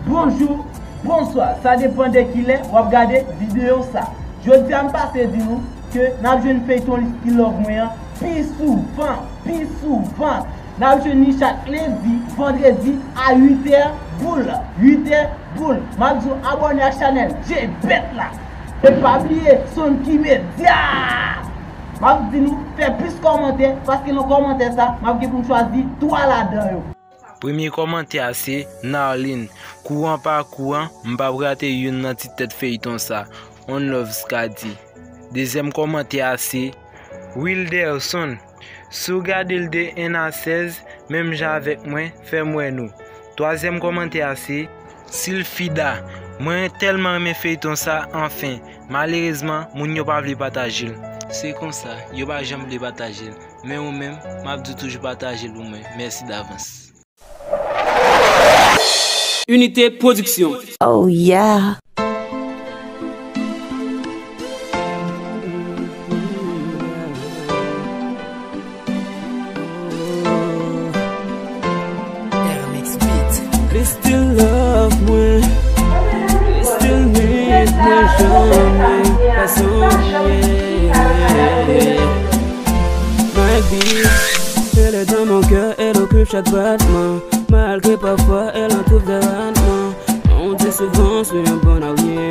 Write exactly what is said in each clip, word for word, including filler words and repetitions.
Bonjou, bonswa, sa depann de kilè w ap gade videyo sa. Jodi a m pase di nou ke n ap jwenn feyton Liski Love mwen an pi souvan, pi souvan. N ap jwenn li chak lendi, vandredi a uit è boul, uit è boul. M ap di w abòne ak chanèl J Bet la. E pa bliye Sonki Media! M ap di nou fè plis kòmantè, paske nan kòmantè sa, m ap gen pou m chwazi twa ladan yo. Premye kòmantè a se Narline. Kouran pa kouran, m p ap rate youn nan ti tèt feyton sa. On love Skady. Dezyèm kòmantè a se Wilderson. Si w gade l de en a sèz, menm jan avèk mwen, fè m wè nou. Twazyèm kòmantè a se Silfida. Mwen tèlman renmen feyton sa, anfen. Malerezman, moun yo pa vle pataje l. Se konsa, yo pa janm vle pataje l. Men ou menm, m ap di w toujou pataje l pou mwen. Mèsi davans. Unité Production. Oh yeah. Li still love mwen. Li still need mwen, janm pa sonje. My bitch, elle est dans mon cœur, elle occupe chaque battement. Malgré parfois elle en trouve des ratements. On dit souvent, je suis un bon allié.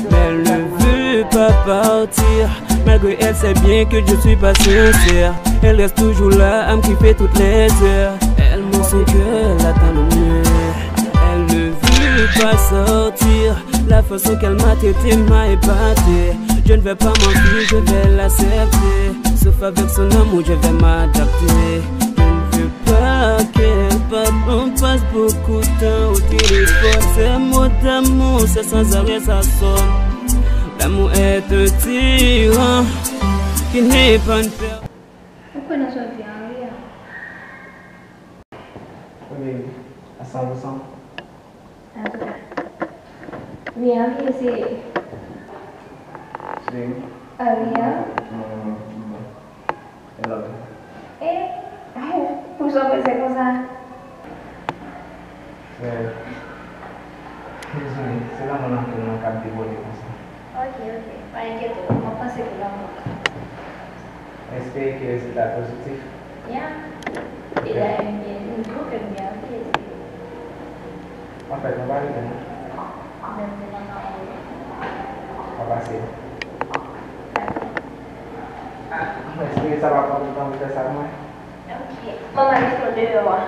Mais elle ne veut pas partir. Malgré elle sait bien que je suis pas sincère. Elle reste toujours là à me kiffer toutes les heures. Elle montre son cœur, elle attend le mien. Elle ne veut pas sortir. La façon qu'elle m'a traité m'a épaté. Je ne vais pas mentir, je vais l'accepter. Sauf avec son amour, je vais m'adapter. Je ne veux pas qu'elle parte, on passe beaucoup de temps au téléphone. Ces mots d'amour, c'est sans arrêt ça sonne. L'amour est un tyran qui n'est pas une per- Ou kwè nan sòti Henri a? Wi, a san pou san. Antouka. Wi, Henri se. Chéri. Henri a? Non, non, non, non. Hello. E, poukisa w prese konsa? Frè, dezole, se lanmou nan kè m nan k ap debòde konsa. Ok, ok, pa enkyete w, m ap panse pou lanmou. M espere ke rezilta pozitif. Ya. E dayè m byen, m twouve m byen anpil. Anfèt, nou pa rete non. Menm nou pa ka rete. Pa pase. Dakò. M espere sa pa pran twòp tan pou fè sa pou mwen. Ok. Manman li sot deyò a.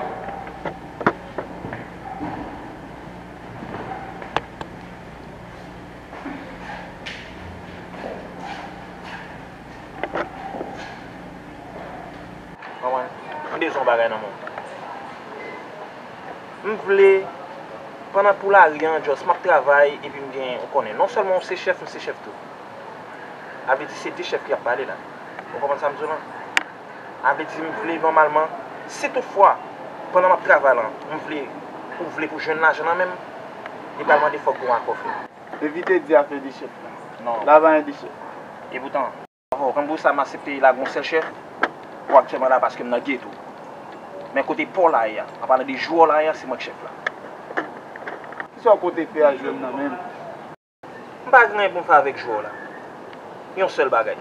Manman, m bezwen yon bagay nan men w. M vle, pandan pou lari an, just m ap travay epi m gen, ou konnen, non sèlman w se chèf, m se chèf tou. Sa vle di se de chèf ki ap pale la. Ou konprann sa m di w lan? Sa vle di m vle nòmalman, si toutfwa, pandan m ap travay lan, m vle, ou vle pou jwenn lajan nan men m, li pral mande fòk gen yon akò fèt. Evite di afè de chèf la. Non. La pa gen de chèf. Epoutan, avè w, konn pou sa m aksepte lage yon sèl chèf, ou aktyèlman la paske m nan geto. Men kote pa w la ye a, an palan de jwè w la ye a, se mwen k chèf la. Kisa w konte fè a jwè m nan men m? M pa gen anyen pou m fè avèk jwè w la. Yon sèl bagay.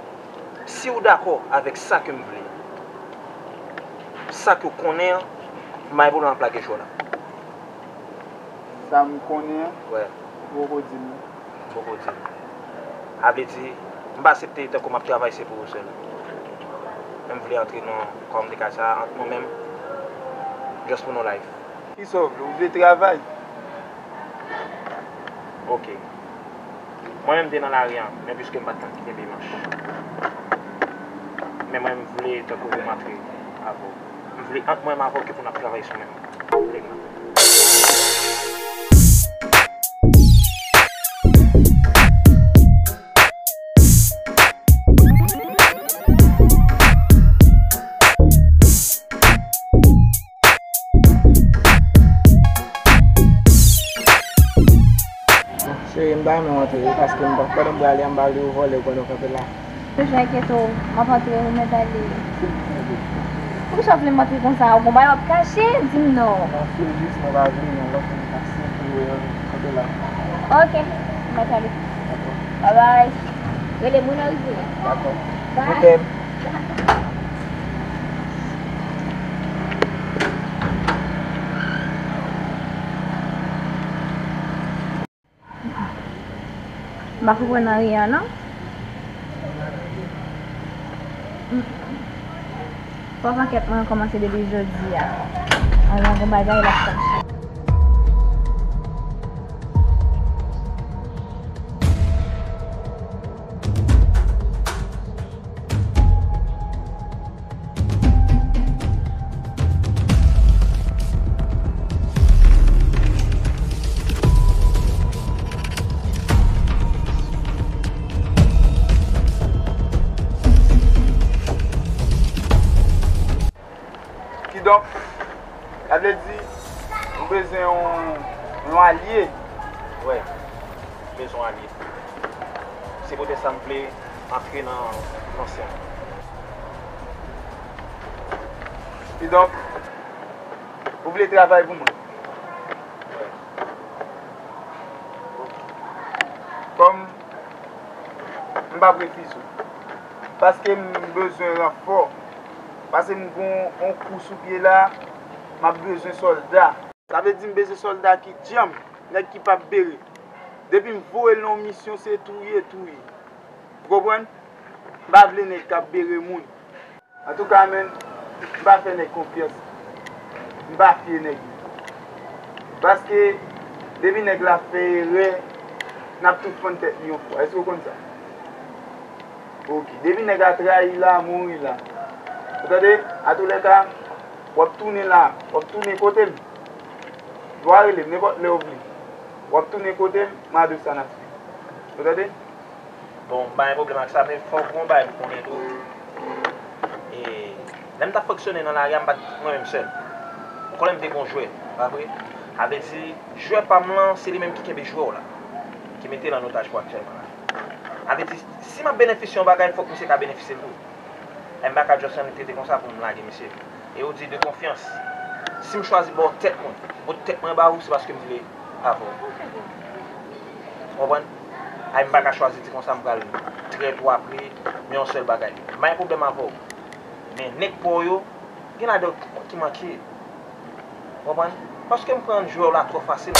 Si w dakò avèk sa ke m vle, sa ke w konnen an, m pa gen pwoblèm ap lage jwè w la. Sa m konnen an, wè, ou poko di m li. Ou poko di m. Sa vle di, m pa aksepte tankou m ap travay se pou ou sèl. Men m vle antre nan kòm de kay sa ant nou menm, just pou nou life. Kisa w vle? Ou vle travay? Ok. Mwen menm m te nan lari an, men piske m pa t ka kite Blanch. Men mwen m vle tankou pou m antre avè w. M vle ant mwen menm avè w ke pou n ap travay sou menm. Vle m antre. Cheri, m ta renmen w antre wi, paske m pa, pandan m prale a, m pa vle yo vòlè w pandan w kanpe la. Toujou enkyete w, m ap antre wi, men tande. Poukisa w vle m antre konsa? Ou gon bagay w ap kache? Di m non. Non, se jis mwen pa vle yon lòt moun pase ke Wi, antre la. Ok, m ap ale. Dakò. Bye bye. Rele m wi lè w rive. Dakò. Bye. Ok. M pa konprann anyen an non. Mm. Fòk ankèt mwen an kòmanse depi jodi a. Anvan gon bagay l ap fache. Kidonk, sa vle di, nou bezwen yon, yon alye. Wi, nou bezwen yon alye. Se poutèt sa m vle antre nan, nan sèk. Kidonk, ou vle travay pou mwen? Kòm m p ap refize w. Paske m bezwen ranfò. Paske m gon yon kou sou pye la, m ap bezwen sòlda. Sa vle di m bezwen sòlda ki djanm, nèg ki p ap bere. Depi m voye l nan yon misyon, se touye, touye. Ou konprann? M pa vle nèg k ap bere moun. Antouka, menn, m pa fè nèg konfyans. M pa fye nèg. Paske, depi nèg la fè erè, n ap tout fann tèt li yon fwa. Èske w konn sa? Ok. Depi nèg la trayi la, mouri la. Ou tande? Atoulèka, w ap tounen la. W ap tounen kote m. W a rele m nenpòt lè w vle. W ap tounen kote m, m a de sa n ap fè. Ou tande? Bon, m pa gen pwoblèm ak sa, men fòk gon bagay m konnen tou. E, lè m t ap fonksyone nan lari a, m pa t mwen menm sèl. Ou konnen m te gon jwè, pa vre? Sa vle di, jwè pa m lan, se li menm ki kenbe jwè w la, ki mete l an otaj pou aktyèlman la. Sa vle di, si m ap benefisye yon bagay, fòk misye ka benefisye l tou. E m pa ka just annik rete konsa pou m lage misye. E yo di de konfyans. Si m chwazi ba w tèt mwen, m pot tèt mwen ba ou, se paske m vle avè w. Ou konprann? Ay, m pa ka chwazi di konsa m pral trèt ou apre, men yon sèl bagay. M pa gen pwoblèm avè w. Men nèg pa w yo, gen ladan yo ki manke. Ou konprann? Paske m pran jwè w la twò fasil.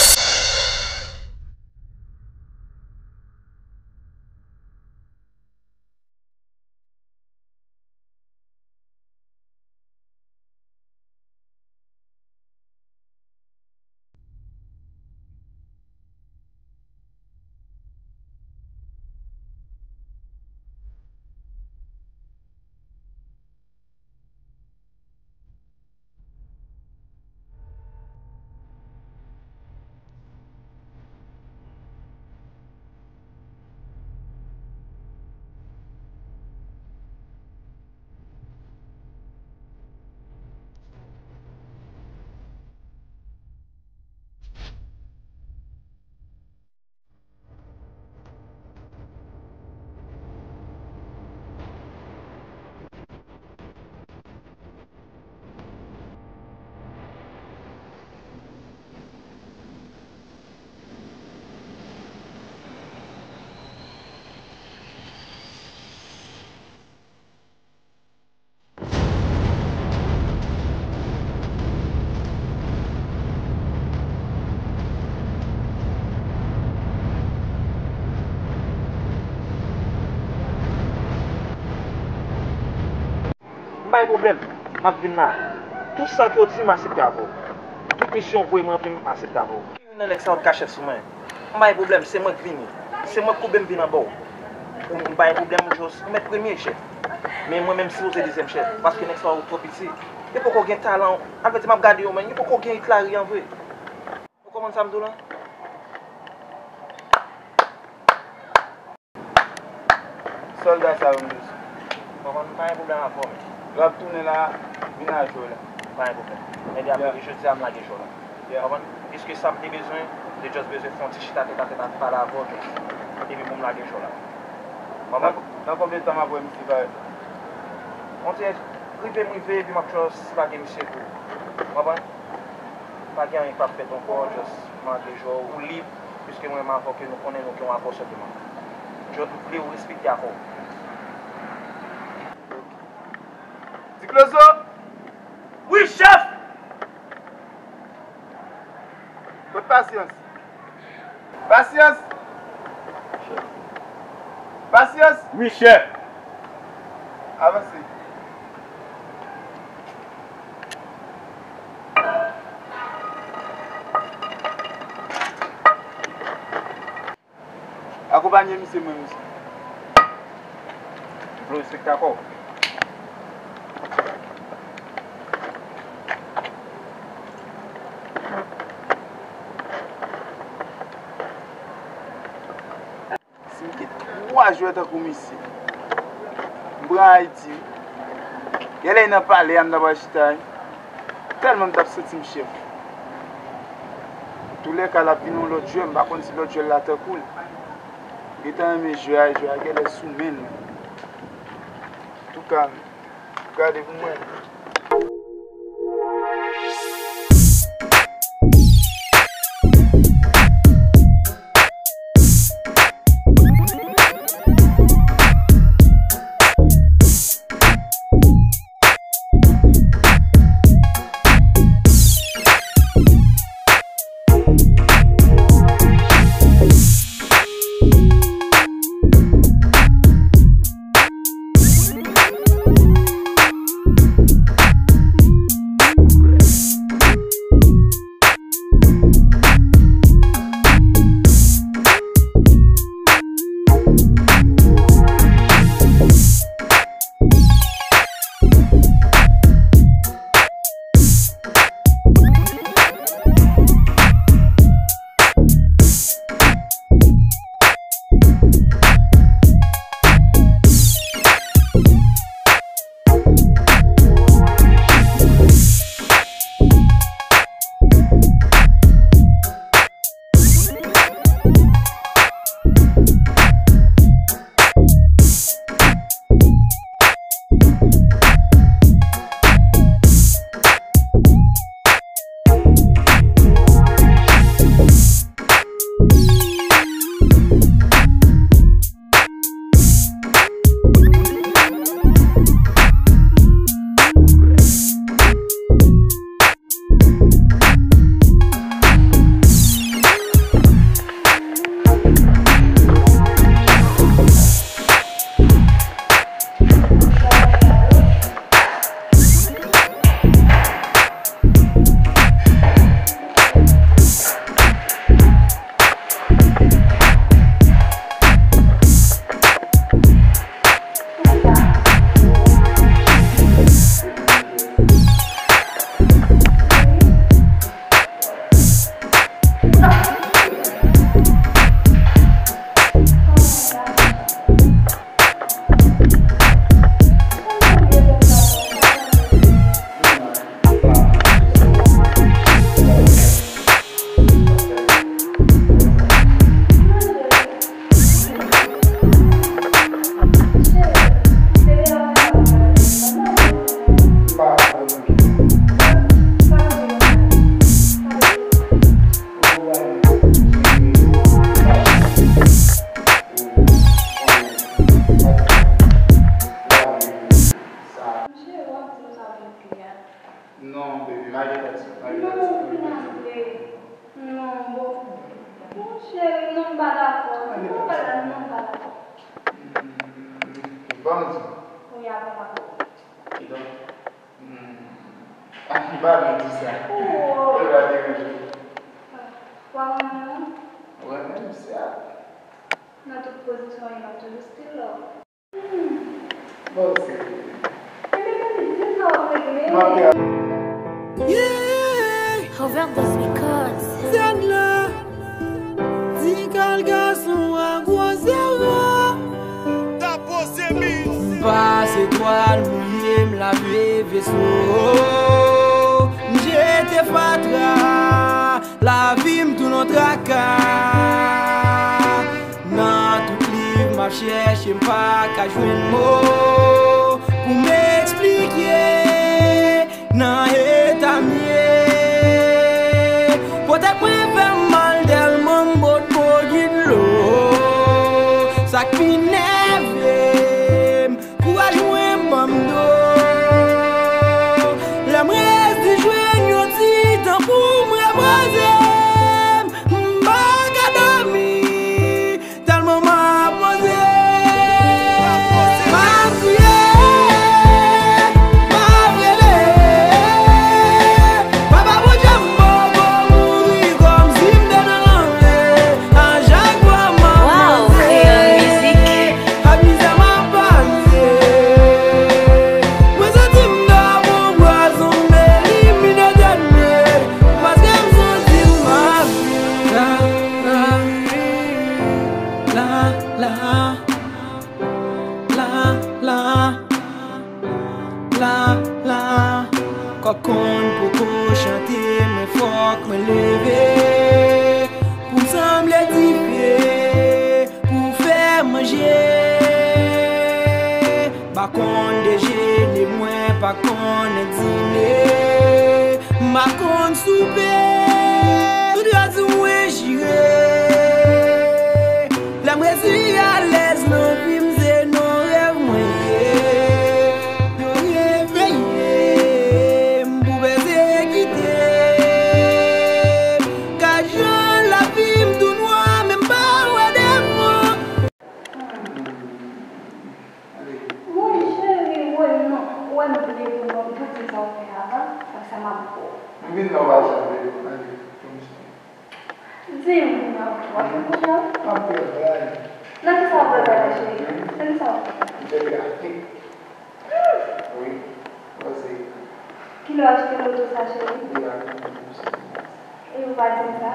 M pa gen pwoblèm, m ap vin la. Tout sa ke w di, m aksepte avè w. Tout misyon w voye mwen antre, m aksepte avè w. Youn nan nèg sa yo t ka chèf sou mwen. M pa gen pwoblèm, se mwen k vini. Se mwen k koube m vin anba w. Ou, m pa gen pwoblèm, ou jis, ou mèt premye chèf. Men mwen menm sipoze dezyèm chèf, paske nèg sa yo twò piti. Yo poko gen talan. Sa vle di m ap gade yo, men yo poko gen Hitlari an vre. Ou konprann sa m di w la? Sòlda sa yo m bezwen. Konprann, m pa gen pwoblèm avè w, men. Lè w ap tounen la, vin a jwè w la. Pa gen pwoblèm. Ebyen, apre jodi a, m lage jwè w la. Konprann? Piske sa m te bezwen, m te just bezwen fè yon ti chita tèt a tèt avè w, pale avè w, epi pou m lage jwè w la. Konprann? Nan, nan konbyen tan m ap wè misye parèt la? On dirait, rive m rive, epi m ap just lage misye tou. Konprann? Pa gen anyen k ap fèt ankò, just Mande Jò, ou lib, piske mwen menm avè w ke nou konnen nou gen yon akò senpleman. Jò, ou vle ou respekte akò. Di Klozo! Wi, chèf! Kot Pasyans? Pasyans! Pasyans! Wi, chèf! Avanse. Akonpanye misye mwen, mesye. M vle w respekte akò. Si m gen twa jwè tankou misye, m pran Ayiti wi. Genlè nan palè a m ta pral chita wi. Tèlman m t ap santi m chèf. Antoulèka, l ap vin yon lòt jwè, m pa konn si lòt jwè la tankou l. M gentan renmen jwè a, jwè a genlè sou men l. Antouka, gade pou m wè. Non, baby, malgre sa, malgre sa. Non, ou fin ap vle. Non, bon. Mon cheri, non, m pa dakò. Non, m pa dakò, non, m pa dakò. Ban m di. Wi, avan m ap. Kidonk, hmm, ah, m pa vle di sa. Oh. Yo va deranje. W ap renmen mwen? Renmen, m se a. Nan tout pozisyon, e m ap toujou still love. Bon, se. Ebyen, baby, di sa w ap regle. M ap fè. Yeah! Overdose Records. Sèn la, di kal gason a gwo zewo. Tapo se mi. M pase twal mouye, m lave veso. M jete fatra. Lavi m tounen yon traka. Nan tout liv m ap chèche, m pa ka jwenn mo pou m eksplike nan eta m ye. Pote mwen fè m Moun poko chante, men fòk mwen leve pou m sanble dife, pou fè manje. M pa konn dejene, mwen pa konnen dine. M pa konn soupe, tout yo di mwen jire. Lè m resi alèz nan vi m, se nan rèv mwen ye. Yo reveye m pou pèsekite m. Gad jan lavi m tou nwa, men m pa wè devan. Mon cheri, wè non, wè m vle pou non, pou ti sa w fè avan, sa, sa m ap bo. M vin nan w pa janm vle, ale, konn sa. Di m, w ap fè kouche? M ap travay. Nan ki sa w ap travay, cheri? Nan ki sa w ap travay? M fè grafik. Wi, pase. Kilè w achte moto sa, cheri? Li a konn konsa. E ou pa di m sa?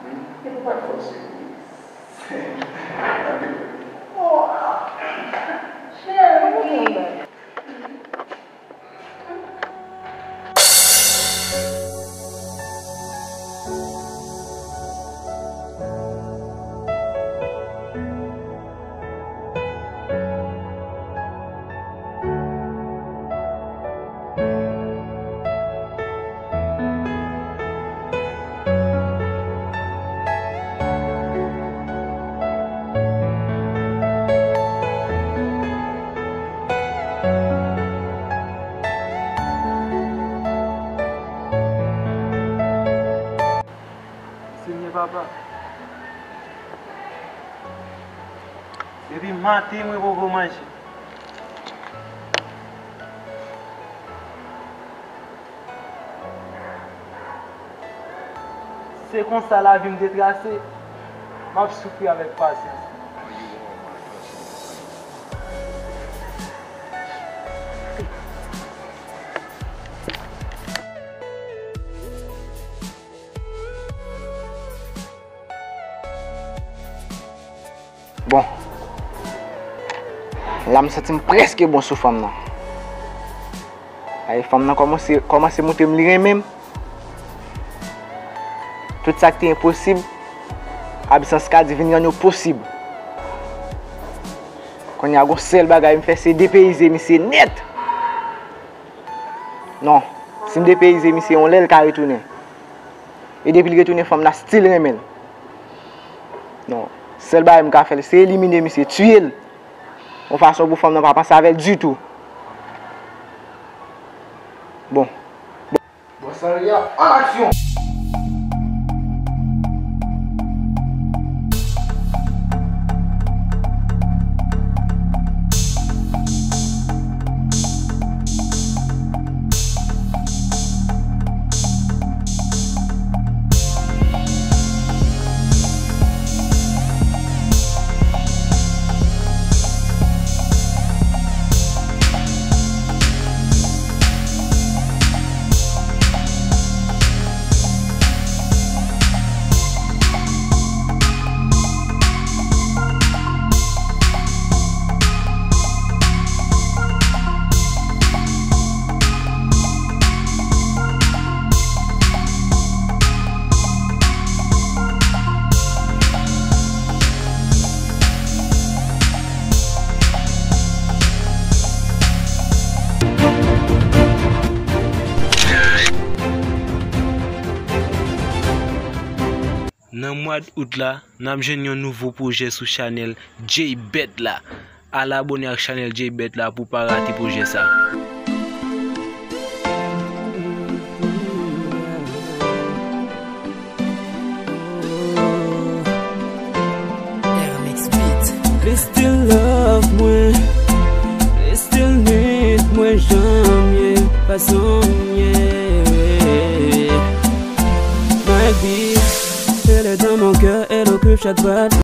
Hmm? E poukò w di m sa? Oh, cheri. Senyè Papa, depi maten mwen poko manje. Se konsa lavi m te trase, m ap soufri avèk pasyans. Bon. La m santi m prèske bon sou fanm nan. Ay, fanm nan kòmanse, kòmanse montre m li renmen m. Tout sa k te enposib, absans ka di vin rann yo posib. Kounye a, gon sèl bagay m fè, se depeyize misye nèt. Non, si m depeyize misye, yon lè l ka retounen. E depi l retounen, fanm nan still renmen l. Non, sèl bagay m ka fè l, se elimine misye, tiye l. Yon fason pou fanm nan pa panse avè l ditou. Bon. Bon, Sanria, an aksyon! Nan mwa d out la, n ap jwenn yon nouvo pwojè sou chanèl Jay Bet la. Al abòne ak chanèl Jay Bet la pou w pa rate pwojè sa. Li still love mwen, li still need mwen, jan m ye, fason m ye. My beat, elle est dans mon cœur, elle occupe chaque battement.